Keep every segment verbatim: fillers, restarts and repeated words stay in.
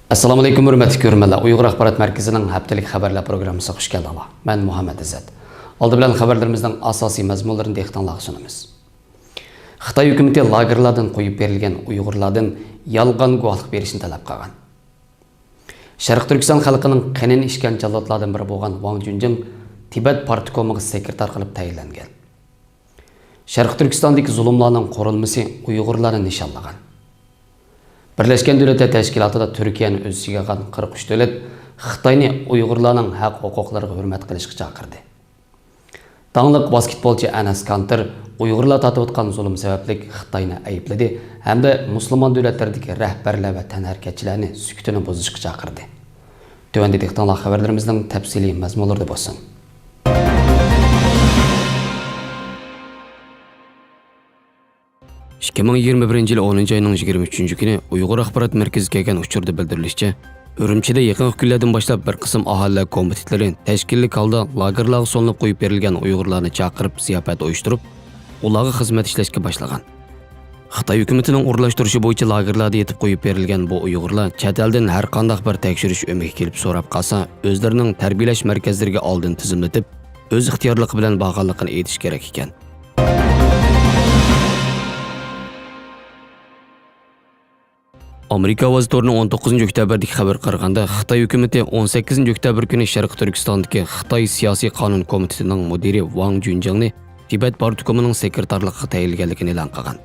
ئەسسالامۇئەلەيكۇم، ھۆرمەتلىك كۆرۈرمەنلەر. ئۇيغۇر ئاخبارات مەركىزىنىڭ ھەپتىلىك خەۋەرلەر پروگراممىسىغا خۇش كەلدىڭلار. مەن مۇھەممەت ئىززەت. ئالدى بىلەن خەۋەرلىرىمىزنىڭ ئاساسىي مەزمۇنلىرىنى دىققىتىڭلارغا سۇنىمىز. خىتاي ھۆكۈمىتى لاگېرلاردىن قويۇپ بېرىلگەن ئۇيغۇرلاردىن يالغان گۇۋاھلىق بېرىشنى تەلەپ قىلغان. شەرقىي تۈركىستان خەلقىنىڭ قېنىنى ئىچكەن جاللاتلاردىن بىرى بولغان ۋاڭ جۈنجېڭ تىبەت پارتكومىغا سېكرېتار قىلىپ تەيىنلەنگەن. شەرقىي تۈركىستاندىكى زۇلۇملارنىڭ قۇرۇلمىسى ئۇيغۇرلارنى نىشانلىغان. بىرلەشكەن دۆلەتلەر تەشكىلاتىدا تۈركىيەنى ئۆز ئىچىگە ئالغان قىرىق ئۈچ دۆلەت خىتاينى ئۇيغۇرلارنىڭ ھەق-ھوقۇقلىرىغا ھۆرمەت قىلىشقا چاقىردى. داڭلىق ۋاسكېتبولچى ئەنەس كانتېر ئۇيغۇرلار تارتىۋاتقان زۇلۇم سەۋەبلىك خىتاينى ئەيىبلىدى ھەمدە مۇسۇلمان دۆلەتلەردىكى رەھبەرلەر ۋە تەنھەرىكەتچىلەرنى سۈكۈتىنى بۇزۇشقا چاقىردى. تۆۋەندە دىققىتىڭلار خەۋەرلىرىمىزنىڭ تەپسىلىي مەزمۇنلىرىدا بولسۇن. ئىككى مىڭ يىگىرمە بىرىنچى يىل ئونىنچى ئاينىڭ يىگىرمە ئۈچىنچى كۈنى ئۇيغۇر ئاخبارات مەركىزىگە كەلگەن ئۇچۇردا بىلدۈرۈلۈشىچە، ئۈرۈمچىدە يېقىنقى كۈنلەردىن باشلاپ بىر قىسىم ئاھالىلەر كومىتېتلىرى تەشكىللىك ھالدا لاگېرلارغا سولىنىپ قويۇپ بېرىلگەن ئۇيغۇرلارنى چاقىرىپ زىياپەت ئۇيۇشتۇرۇپ، ئۇلارغا خىزمەت ئىشلەشكە باشلىغان. خىتاي ھۆكۈمىتىنىڭ ئورۇنلاشتۇرۇشى بويىچە لاگېرلاردا يېتىپ قويۇپ بېرىلگەن بۇ ئۇيغۇرلار چەت ئەلدىن ھەر قانداق بىر تەكشۈرۈش ئۆمىكى كېلىپ سوراپ قالسا، ئۆزلىرىنىڭ تەربىيەلەش مەركەزلىرىگە ئالدىن تىزىملىتىپ، ئۆز ئىختىيارلىقى بىلەن بارغانلىقىنى ئېيتىش كېرەك ئىكەن. ئامېرىكا ئاۋازى تورىنىڭ ئون توققۇزىنچى ئۆكتەبىردىكى خەۋىرىگە قارىغاندا، خىتاي ھۆكۈمىتى ئون سەككىزىنچى ئۆكتەبىر كۈنى شەرقىي تۈركىستاندىكى خىتاي سىياسىي قانۇن كومىتېتىنىڭ مۇدىرى ۋاڭ جۈنجېڭنى تىبەت پارتكومىنىڭ سېكرېتارلىقىغا تەيىنلىگەنلىكىنى ئېلان قىلغان.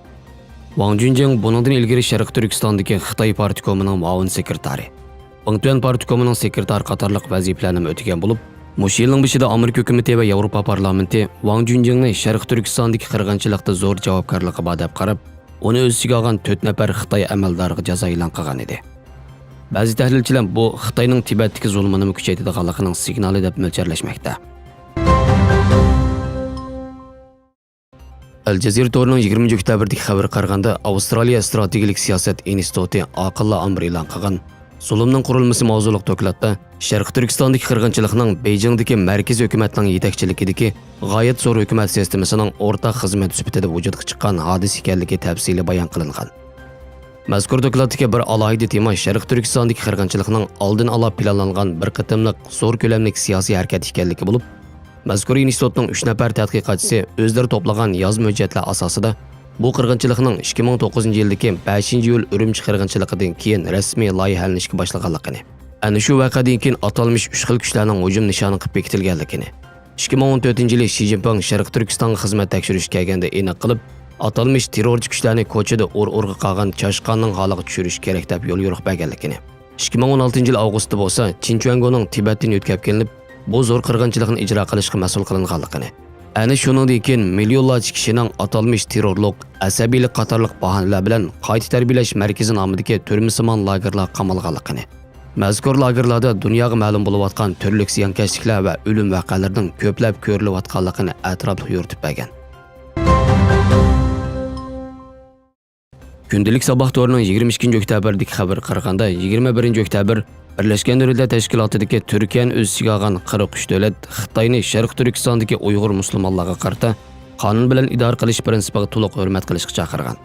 ۋاڭ جۈنجېڭ بۇنىڭدىن ئىلگىرى شەرقىي تۈركىستاندىكى خىتاي پارتكومىنىڭ مۇئاۋىن سېكرېتارى، بىڭتۈەن پارتكومىنىڭ سېكرېتارى قاتارلىق ۋەزىپىلەرنىمۇ ئۆتىگەن بولۇپ، مۇشۇ يىلنىڭ بېشىدا ئامېرىكا ھۆكۈمىتى ۋە ياۋروپا پارلامېنتى ۋاڭ جۈنجېڭنى شەرقىي تۈركىستاندىكى قىرغىنچىلىقتا زور جاۋابكارلىقى بار دەپ قاراپ، ئۇنى ئۆز ئىچىگە ئالغان تۆت نەپەر خىتاي ئەمەلدارىغا جازا ئېلان قىلغان ئىدى. بەزى تەھلىلچىلەر بۇ خىتاينىڭ تىبەتتىكى زۇلۇمىنىمۇ كۈچەيتىدىغانلىقىنىڭ سىگنالى دەپ مۆلچەرلەشمەكتە. ئەل جەزىرە تورىنىڭ يىگىرمىنچى ئۆكتەبىردىكى خەۋىرىگە قارىغاندا، ئاۋسترالىيە ئىستراتېگىيەلىك سىياسەت ئىنستىتۇتى ئاقىللار ئامبىرى ئېلان قىلغان زۇلۇمنىڭ قۇرۇلمىسى ماۋزۇلۇق دوكلاتتا، شەرقىي تۈركىستاندىكى قىرغىنچىلىقنىڭ بېيجىڭدىكى مەركىزىي ھۆكۈمەتنىڭ يېتەكچىلىكىدىكى غايەت زور ھۆكۈمەت سىستېمىسىنىڭ ئورتاق خىزمىتى سۈپىتىدە ۋۇجۇدقا چىققان ھادىسە ئىكەنلىكى تەپسىلىي بايان قىلىنغان. مەزكۇر دوكلاتتىكى بىر ئالاھىدە تېما شەرقىي تۈركىستاندىكى قىرغىنچىلىقنىڭ ئالدىنى ئالا پىلانلانغان بىر قېتىملىق زور كۆلەملىك سىياسىي ھەرىكەت ئىكەنلىكى بولۇپ، مەزكۇر ئىنستىتۇتنىڭ ئۈچ نەپەر تەتقىقاتچىسى ئۆزلىرى توپلىغان يازما ھۆججەتلەر ئاساسىدا بۇ قىرغىنچىلىقنىڭ ئىككى مىڭ توققۇزىنچى يىلدىكى بەشىنچى ئىيۇل ئۈرۈمچى قىرغىنچىلىقىدىن كېيىن رەسمىي لايىھەلىنىشكە باشلىغانلىقىنى، ئەنە شۇ ۋەقەدىن كېيىن ئاتالمىش ئۈچ خىل كۈچلەرنىڭ ھۇجۇم نىشانى قىلىپ بېكىتىلگەنلىكىنى، ئىككى مىڭ ئون تۆتىنچى يىلى شى جىنپىڭ شەرقىي تۈركىستانغا خىزمەت تەكشۈرۈشكە كەلگەندە ئېنىق قىلىپ، ئاتالمىش تېررورچى كۈچلەرنى كوچىدا ئۇر-ئۇرغا قالغان چاشقاننىڭ ھالىغا چۈشۈرۈش كېرەك دەپ يوليورۇق بەرگەنلىكىنى، ئىككى مىڭ ئون ئالتىنچى يىل ئاۋغۇستتا بولسا چىن چۈەنگونىڭ تىبەتتىن يۆتكەپ كېلىنىپ، بۇ زور قىرغىنچىلىقنى ئىجرا قىلىشقا مەسئۇل قىلىنغانلىقىنى، ئەنە شۇنىڭدىن كېيىن مىليونلارچە كىشىنىڭ ئاتالمىش تېررورلۇق، ئەسەبىيلىك قاتارلىق باھانىلەر بىلەن قايتا تەربىيەلەش مەركىزى نامىدىكى تۈرمىسىمان لاگېرلارغا قامالغانلىقىنى، مەزكۇر لاگېرلاردا دۇنياغا مەلۇم بولۇۋاتقان تۈرلۈك زىيانكەشلىكلەر ۋە ئۆلۈم ۋەقەلىرىنىڭ كۆپلەپ كۆرۈلۈۋاتقانلىقىنى ئەتراپلىق يورۇتۇپ بەرگەن. كۈندىلىك ساباھ تورىنىڭ يىگىرمە ئىككىنچى ئۆكتەبىردىكى خەۋىرىگە قارىغاندا، يىگىرمە بىرىنچى ئۆكتەبىر بىرلەشكەن دۆلەتلەر تەشكىلاتىدىكى تۈركىيەنى ئۆز ئىچىگە ئالغان قىرىق ئۈچ دۆلەت خىتاينى شەرقىي تۈركىستاندىكى ئۇيغۇر مۇسۇلمانلارغا قارىتا قانۇن بىلەن ئىدارە قىلىش پىرىنسىپىغا تولۇق ھۆرمەت قىلىشقا چاقىرغان.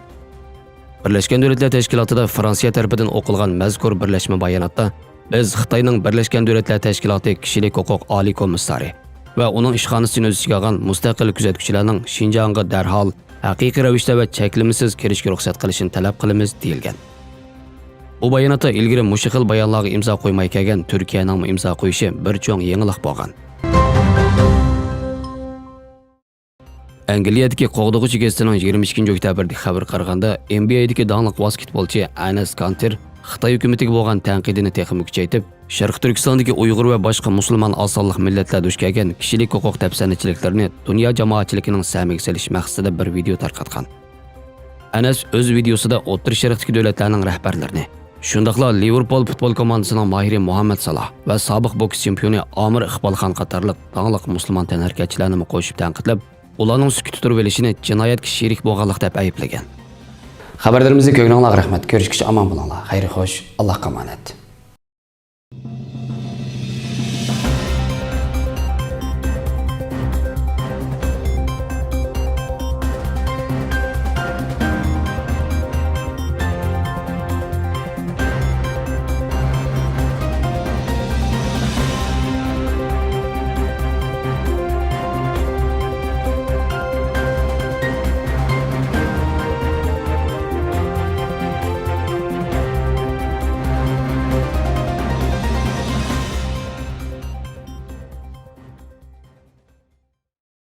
بىرلەشكەن دۆلەتلەر تەشكىلاتىدا فرانسىيە تەرىپىدىن ئوقۇلغان مەزكۇر بىرلەشمە باياناتتا، بىز خىتاينىڭ بىرلەشكەن دۆلەتلەر تەشكىلاتى كىشىلىك ھوقۇق ئالىي كومىسسارى ۋە ئۇنىڭ ئىشخانىسىنى ئۆز ئىچىگە ئالغان مۇستەقىل كۆزەتكۈچىلەرنىڭ شىنجاڭغا دەرھال، ھەقىقىي رەۋىشتە ۋە چەكلىمىسىز كىرىشكە رۇخسەت قىلىشىنى تەلەپ قىلىمىز، دېيىلگەن. بۇ باياناتتا ئىلگىرى مۇشۇ خىل بايانلارغا ئىمزا قويماي كەلگەن تۈركىيەنىڭمۇ ئىمزا قويۇشى بىر چوڭ يېڭىلىق بولغان. ئەنگلىيەدىكى قوغدىغۇچى گېزىتىنىڭ يىگىرمە ئىككىنچى ئۆكتەبىردىكى خەۋىرىگە قارىغاندا، ئېن بى ئەيدىكى داڭلىق ۋاسكېتبولچى ئەنەس كانتېر خىتاي ھۆكۈمىتىگە بولغان تەنقىدىنى تېخىمۇ كۈچەيتىپ، شەرقىي تۈركىستاندىكى ئۇيغۇر ۋە باشقا مۇسۇلمان ئاز سانلىق مىللەتلەر دۇچ كەلگەن كىشىلىك ھوقۇق دەپسەندىچىلىكلىرىنى دۇنيا جامائەتچىلىكىنىڭ سەمىگە سېلىش مەقسىتىدە بىر ۋىدېئو تارقاتقان. ئەنەس ئۆز ۋىدېئوسىدا ئوتتۇرا شەرقتىكى دۆلەتلەرنىڭ رەھبەرلىرىنى، شۇنداقلا لىۋېرپۇل پۇتبول كوماندىسىنىڭ ماھىرى مۇھەممەد سالاھ ۋە سابىق بوكس چېمپىيونى ئامىر ئىقبالخان قاتارلىق داڭلىق مۇسۇلمان تەنھەرىكەتچىلەرنىمۇ قوشۇپ تەنقىدلەپ، ئۇلارنىڭ سۈكۈتتە تۇرۇۋېلىشىنى جىنايەتكە شېرىك بولغانلىق دەپ ئەيىبلىگەن. خەۋەرلىرىمىزنى كۆرگىنىڭلارغا رەھمەت. كۆرۈشكىچە ئامان بولۇڭلار. خەير خوش، ئاللاھقا ئامانەت.